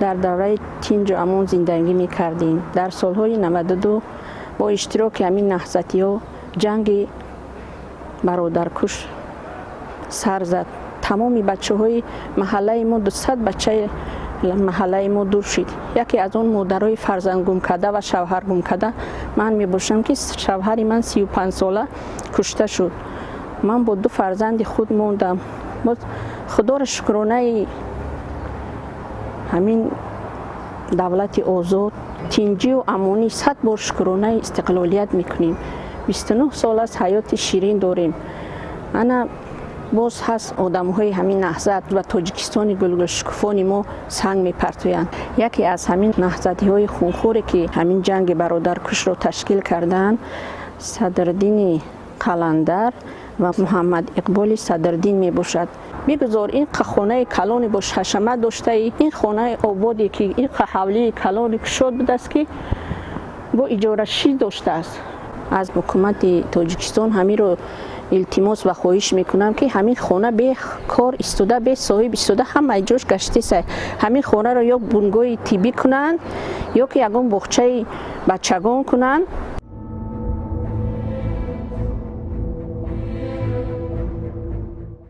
Дар давраи тинҷу амон зиндагӣ мекардем. Дар солҳои 92 бо иштироки ҳамин наҳзатиҳо ҷанги бародаркуш сар зад. Тамоми бачаҳои маҳаллаи мо, 200 бачаи маҳаллаи мо дур шид. Яке аз он модарои фарзанд гумкарда ва шавҳар гумкарда ман мебошам, ки шавҳари ман 35сола кушта шуд. Ман бо ду фарзанди худ мондам. Боз Худоро шукронаи ҳамин давлати озод, тинҷию амонӣ, сад бор шукронаи истиқлолият мекунем. 29 сол аст ҳаёти ширин дорем. Ана боз ҳаст одамҳои ҳамин наҳзат ва Тоҷикистони гулгулшукуфони мо санг мепартоянд. Яке аз ҳамин наҳзатиҳои хунхӯре, ки ҳамин ҷанги бародаркушро ташкил кардаанд, Садриддини Қаландар ва Муҳаммад Иқболи Садриддин мебошад. Бигузор ин хонаи калони бо ҳашамат доштаи, ин хонаи ободе, ки ин ҳавлии калони кушод будааст, ки бо иҷорашӣ доштааст. Аз ҳукумати Тоҷикистон ҳаминро илтимос ва хоҳиш мекунам, ки ҳамин хона бекор истода, бесоҳиб истода, ҳамаи ҷош гаштеса. Ҳамин хонаро ё бунгоҳи тиббӣ кунанд, ё ки ягон боғчаи бачагон кунанд.